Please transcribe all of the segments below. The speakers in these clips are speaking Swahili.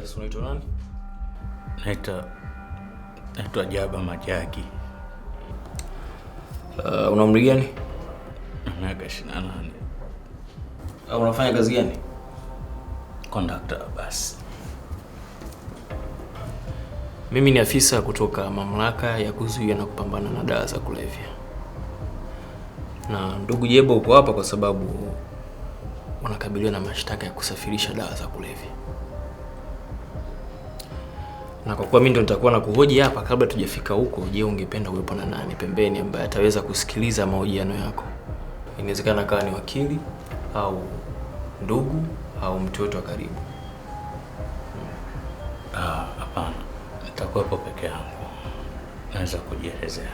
Sasa unaitwa nani? Naitwa Jaba Majagi. Una umri gani? Miaka 28. Unafanya kazi gani? Kondakta wa basi. Mimi ni afisa kutoka mamlaka ya kuzuia na kupambana na dawa za kulevya. Na ndugu Jeba, uko hapa kwa sababu unakabiliwa na mashtaka ya kusafirisha dawa za kulevya. Na kwa kuwa mimi ndo nitakuwa na kuhoji hapa kabla tujafika huko, je, ungependa uwepo na nani pembeni ambaye ataweza kusikiliza mahojiano yako? Inawezekana kawa ni wakili au ndugu au mtu yote wa karibu. Hapana, nitakuwepo peke yangu, naweza kujielezea.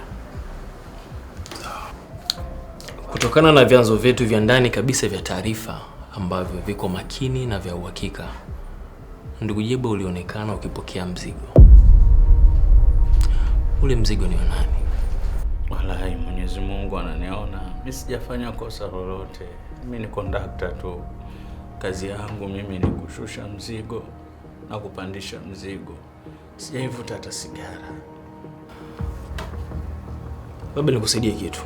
Kutokana na vyanzo vyetu vya ndani kabisa vya taarifa ambavyo viko makini na vya uhakika, ndugu Jeba, ulionekana ukipokea mzigo. Ule mzigo ni wa nani? Walai, Mwenyezi Mungu ananiona, mimi sijafanya kosa lolote. Mimi ni kondakta tu, kazi yangu mimi ni kushusha mzigo na kupandisha mzigo, sijaivuta hata sigara. Labda nikusaidie kitu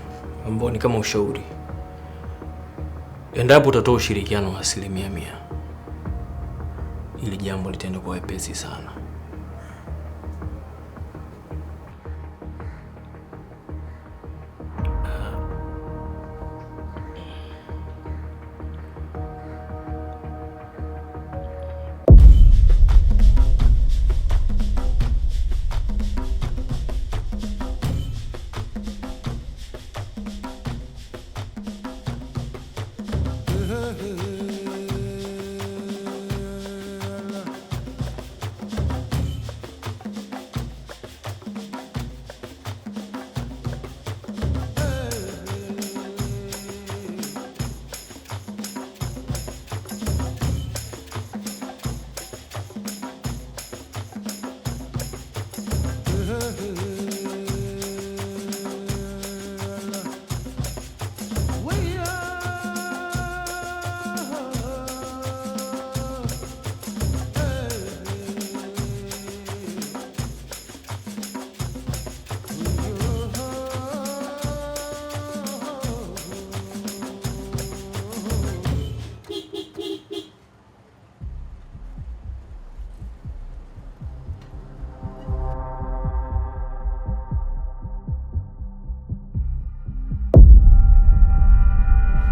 ambao ni kama ushauri. Endapo utatoa ushirikiano wa 100%, ili jambo litaenda kwa wepesi sana.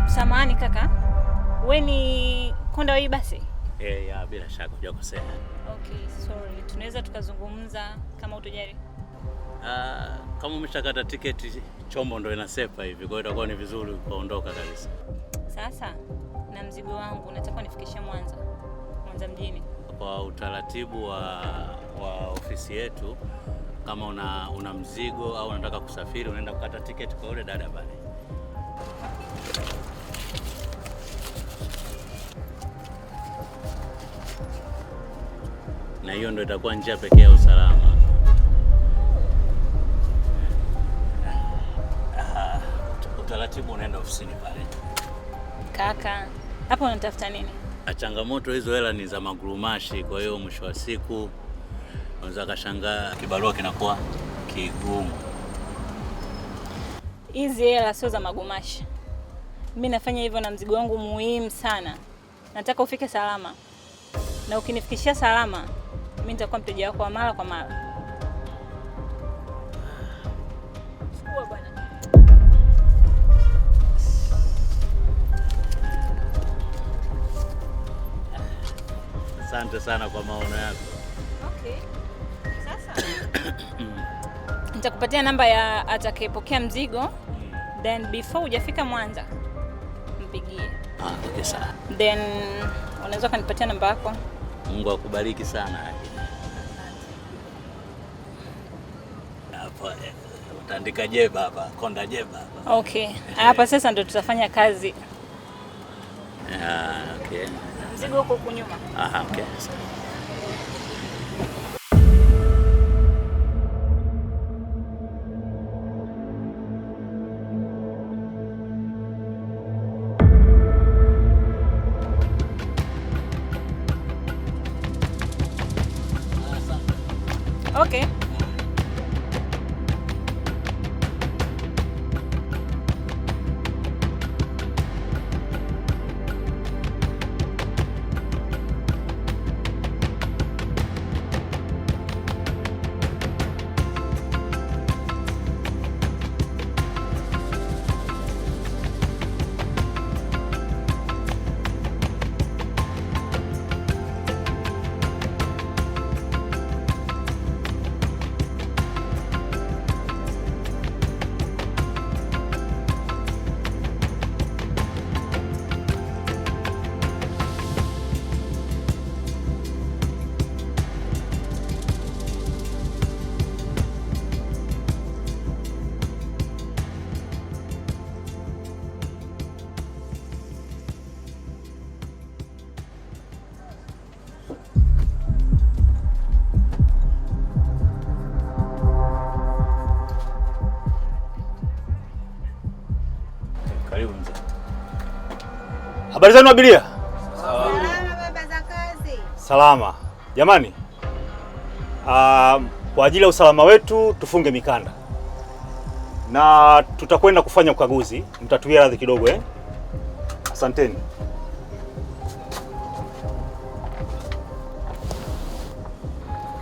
Samahani kaka, we ni konda wa hii basi? Ya, bila shaka hujakosea. Okay, sorry. Tunaweza tukazungumza kama utojali? Kama umeshakata tiketi, chombo ndo inasepa hivi, kwa hiyo itakuwa ni vizuri ukaondoka kabisa. Sasa na mzigo wangu nataka nifikishe Mwanza, Mwanza mjini. Kwa utaratibu wa ofisi yetu, kama una mzigo au unataka kusafiri, unaenda kukata tiketi kwa yule dada pale. Na hiyo ndio itakuwa njia pekee ya usalama. Utaratibu unaenda ofisini pale. Kaka, hapo unatafuta nini? Changamoto hizo hela ni za magurumashi, kwa hiyo mwisho wa siku unaweza kashangaa kibarua kinakuwa kigumu. Hizi hela sio za magumashi. Mimi nafanya hivyo na mzigo wangu muhimu sana. Nataka ufike salama, na ukinifikishia salama, mimi nitakuwa mteja wako wa mara kwa mara. Chukua bwana. Asante sana kwa maono yako. Okay. Sasa nitakupatia namba ya atakayepokea mzigo, then before hujafika Mwanza mpigie. Okay, sawa. Then unaweza ukanipatia namba yako? Mungu akubariki sana. Hapo utaandika Jeba hapa, konda Jeba hapa. Okay. Hapa sasa ndo tutafanya kazi. Okay. Mzigo uko huku nyuma. Aha, okay. Okay. Karibu mzee. Habari zenu abiria? Salama baba za kazi. Salama. Jamani, kwa ajili ya usalama wetu tufunge mikanda na tutakwenda kufanya ukaguzi. Mtatuia radhi kidogo eh? Asanteni.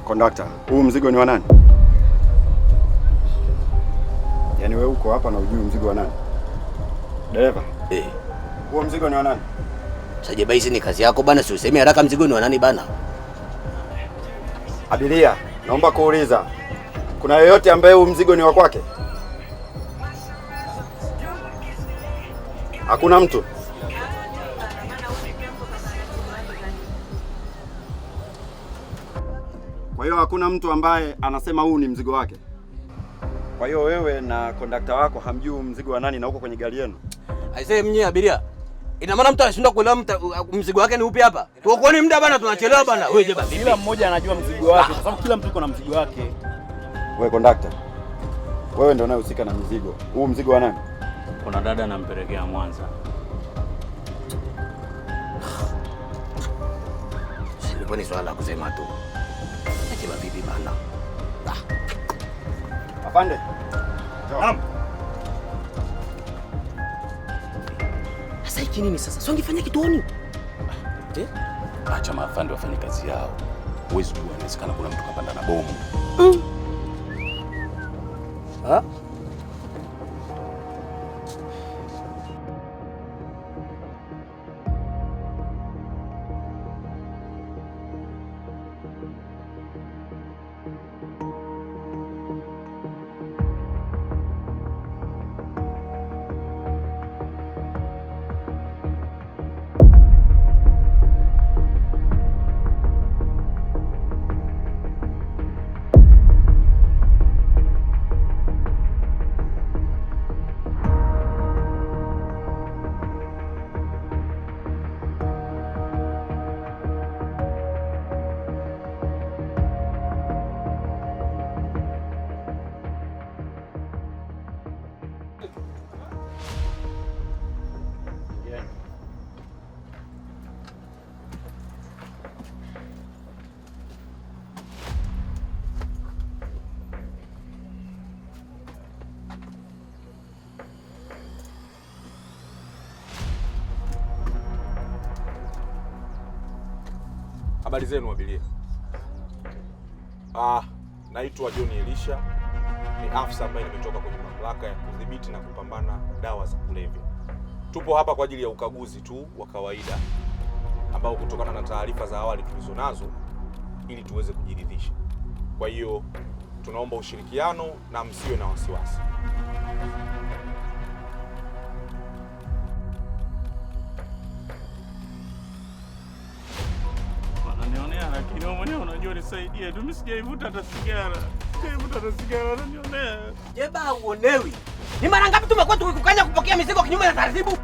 Kondakta, huu mzigo ni wa nani? Yaani wewe uko hapa na ujui mzigo wa nani? Dereva, Eh, huo mzigo ni wa nani? Sasa hizi ni kazi yako bana, si useme haraka mzigo ni wa nani bana? Abiria, naomba kuuliza, kuna yoyote ambaye huu mzigo ni wa kwake? Hakuna mtu? Kwa hiyo hakuna mtu ambaye anasema huu ni mzigo wake. Kwa hiyo wewe na kondakta wako hamjui huu mzigo wa nani na uko kwenye gari yenu? Aisee mnye abiria. Ina maana mtu anashindwa kuelewa mzigo wake ni upi hapa? Tuokoeni muda bana, tunachelewa bana. Wewe jeba vipi? Kila mmoja anajua mzigo wake kwa sababu kila mtu yuko na mzigo wake. Wewe kondakta, wewe ndio unayehusika na mizigo. Huu mzigo wa nani? Kuna dada anampelekea Mwanza. Ilikuwa ni swala la kusema tu. Jeba vipi bana? Afande. Naam. Sasa hiki nini sasa? Si ungefanya kituoni? Eh? Acha maafande wafanye kazi yao. Huwezi jua, inawezekana kuna mtu kapanda na bomu. Ha? Habari zenu abiria. Naitwa John Elisha, ni afisa ambaye nimetoka kwenye mamlaka ya kudhibiti na kupambana dawa za kulevya. Tupo hapa kwa ajili ya ukaguzi tu wa kawaida ambao kutokana na taarifa za awali tulizonazo ili tuweze kujiridhisha. Kwa hiyo tunaomba ushirikiano na msiwe na wasiwasi. Wananionea, lakini wewe mwenyewe unajua nisaidie tu. Mimi sijaivuta hata sigara. Sijaivuta hata sigara, wananionea. Jeba uonewi. Ni mara ngapi tumekuwa tukikukanya kupokea mizigo kinyume na taratibu?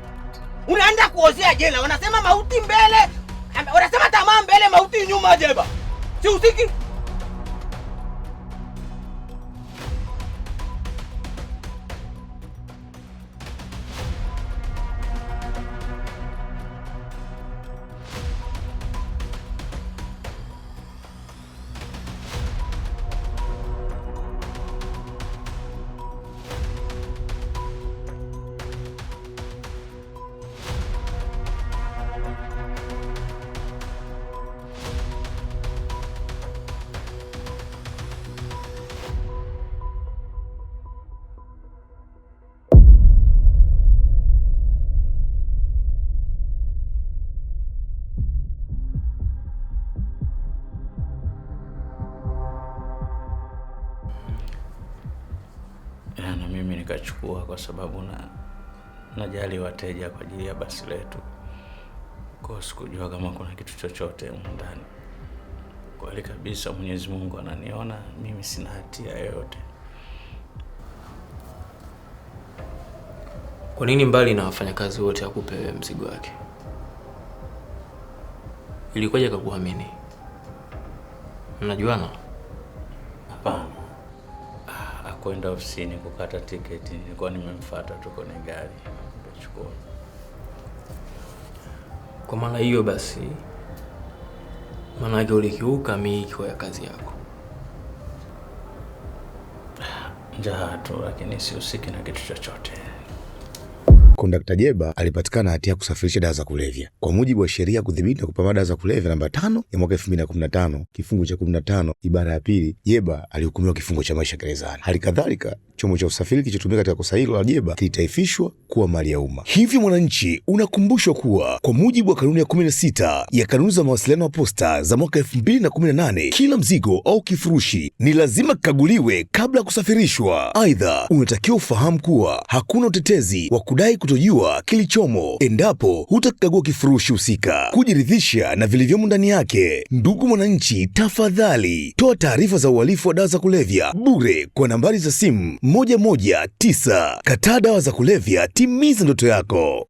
Unaenda kuozea jela, wanasema mauti mbele, wanasema tamaa mbele, mauti nyuma jeba. Si usiki? mimi nikachukua kwa sababu na najali wateja kwa ajili ya basi letu. Kwa hiyo sikujua kama kuna kitu chochote humu ndani. Kweli kabisa Mwenyezi Mungu ananiona, mimi sina hatia yoyote. Kwa nini mbali na wafanyakazi wote akupe wewe mzigo wake? Ilikuwaje akakuamini? Mnajuana? Hapana. Akwenda ofisini kukata tiketi, nilikuwa nimemfuata tu kwenye gari nikachukua. Kwa maana hiyo basi, maana yake ulikiuka miiko ya kazi yako. Njaa tu, lakini sihusiki na kitu chochote. Kondakta Jeba alipatikana hatia ya kusafirisha dawa za kulevya kwa mujibu wa sheria ya kudhibiti na kupambana dawa za kulevya namba 5 ya mwaka 2015 kifungu cha 15 ibara ya 2. Jeba alihukumiwa kifungo cha maisha gerezani. Hali kadhalika chombo cha usafiri kilichotumika katika kosa hilo la Jeba kilitaifishwa kuwa mali ya umma. Hivyo mwananchi unakumbushwa kuwa kwa mujibu wa kanuni ya 16 ya kanuni za mawasiliano ya posta za mwaka 2018, kila mzigo au kifurushi ni lazima kikaguliwe kabla ya kusafirishwa. Aidha, unatakiwa ufahamu kuwa hakuna utetezi wa kudai kutojua kilichomo endapo hutakikagua kifurushi husika, kujiridhisha na vilivyomo ndani yake. Ndugu mwananchi, tafadhali toa taarifa za uhalifu wa dawa za kulevya bure kwa nambari za simu 119. Kataa dawa za kulevya, timiza ndoto yako.